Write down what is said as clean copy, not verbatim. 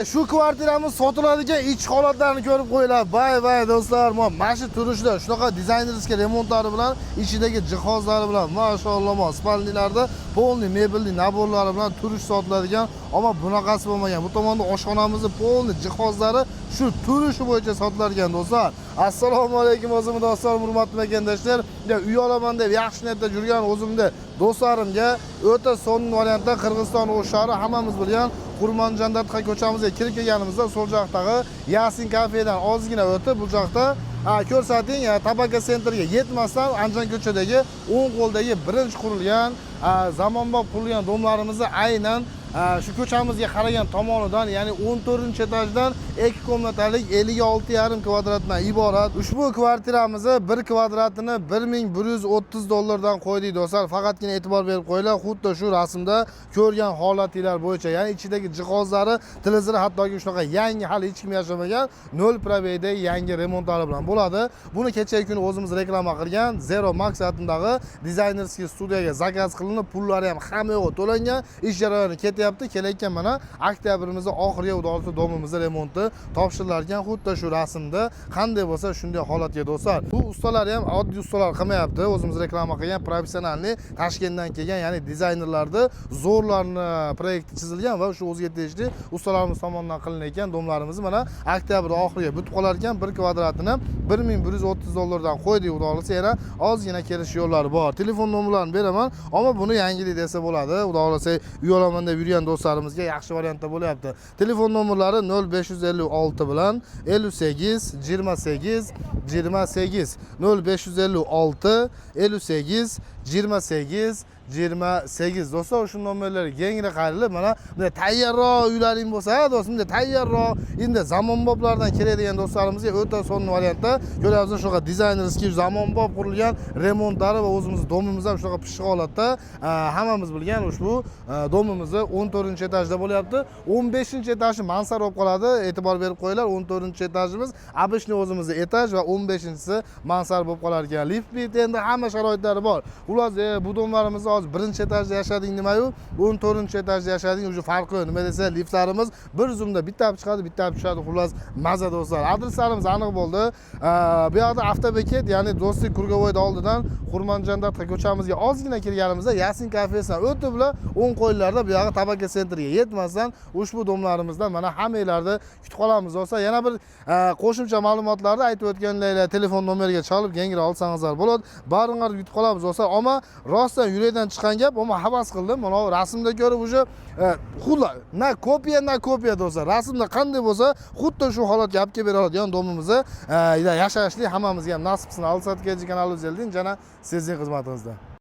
Shu kvartiramiz sotiladigan, ich holatlarini ko'rib qo'yinglar. Vay vay, do'stlar, mana shu turishda shunaqa дизайнерский remontlari bilan, ichidagi jihozlari bilan, mashalloh, спальни larda полный мебельный набор lari bilan turish sotiladigan, ammo bunaqasi bo'lmagan. Bu tomonda oshxonamizni полный jihozlari shu turishi bo'yicha sotilar ekan, do'stlar. Assalomu alaykum, o'zimni do'stlar, hurmatli vatandoshlar. Uy olaman deb yaxshi niyatda yurgan o'zimni do'stlarimga o'ta so'nggi variantda Qirg'iziston O'sh shahri, hammamiz bilgan Qurmonjon Datqa ko'chamizga kirib kelganimizda so'l yoqdagi Yasin kafedan ozgina o'tib, bu yoqda ko'rsating, Tabaka sentrga yetmasdan Andijon ko'chadagi o'ng qo'ldagi birinchi qurilgan, zamonbop qurilgan дом larimizni aynan shu ko'chamizga qaragan tomonidan, ya'ni 14 etajdan 2 комната lik 56,5 kvadratdan iborat ushbu kvartiramizni bir kvadratini 1130 dollardan qo'ydik, do'stlar. Faqatgina e'tibor berib qo'yinglar, xuddi shu rasmda ko'rgan holatinglar bo'yicha, ya'ni ichidagi jihozlari, televizori, hattoki shunaqa yangi, hali hech kim yashamagan, nol пробег da yangi remontlari bilan bo'ladi. Buni kechagi kuni o'zimiz reklama qilgan Zero Max atindagi дизайнерский studiyaga заказ qilinib, pullari ham hamma yo'g'i to'langan, ish jarayoni ketyapti. Kelayotgan mana oktyabrimizni oxiriga, xudo xohlasa, дом imizni remonti topshirilar ekan, xuddi shu rasmda qanday bo'lsa, shunday holatga, do'stlar. Bu ustalar ham oddiy ustalar qilmayapti, o'zimiz reklama qilgan профессиональный Toshkentdan kelgan, ya'ni dizaynerlarni zo'rlarni proyekti chizilgan va shu o'ziga tegishli ustalarimiz tomonidan qilinayotgan дом larimizni mana oktyabr oxiriga bitib qolar ekan. Bir kvadratini 1130 dollardan qo'ydik, xudo xohlasa, yana ozgina kelish yo'llari bor. Telefon nomerlarini beraman, ammo buni yangilik desa bo'ladi. Xudo xohlasa, uy olaman deb yurgan do'stlarimizga yaxshi variantda bo'lyapti. Telefon nomerlari 0556 bilan 58 28 28, 0556 58 28 28. Do'stlar, shu nomerlarga kengri qayrilib, mana bunday tayyorroq uylaring bo'lsa, ha, do'stim, bunday tayyorroq, endi zamonboplardan keladigan do'stlarimizga o'ta so'nggi variantda ko'ryapsiz, shunaqa дизайнерский zamonbop qurilgan remontlari va o'zimizni дом imiz ham shunaqa pishiq holatda. Hammamiz bilgan ushbu дом imizni 14 etajda bo'lyapti. 15 etaji mansard bo'lib qoladi. E'tibor berib qo'yinglar, 14 etajimiz обычный o'zimizni etaj va 15-inchisi mansard bo'lib qolar ekan. Lift bit, endi hamma sharoitlari bor. Xullas, bu дом larimizni hozir birinchi etajda yashading nimayu, 14 etajda yashading, уже farqi yo'q. Nima desa, liftlarimiz bir zumda bitta olib chiqadi, bitta olib tushadi. Xullas, maza, do'stlar. Adreslarimiz aniq bo'ldi. Bu yoqda avtobekat, ya'ni Do'stlik круговой oldidan Xurmonjon Datqa ko'chamizga ozgina kirganimizda Yasin kafesidan o'tiblar, o'ng qo'llarda bu yog'i Tabaka sentriga yetmasdan ushbu дом larimizda mana hammanglarni kutib qolamiz, do'stlar. Yana bir qo'shimcha ma'lumotlarni aytib o'tganlar telefon nomeriga chalib kengroq olsangizlar bo'ladi. Baringlarni kutib qolamiz, do'stlar. Ammo rostdan yurakdan chiqqan gap, ammo havas qildim. Mana rasmda ko'rib уже xuddi на копия, на копия, do'stlar. Rasmda qanday bo'lsa, xuddi shu holatga olib kelib bera oladigan дом imizni yashashlik hammamizga ham nasib qilsin. Alsat kanali jana sizning xizmatingizda.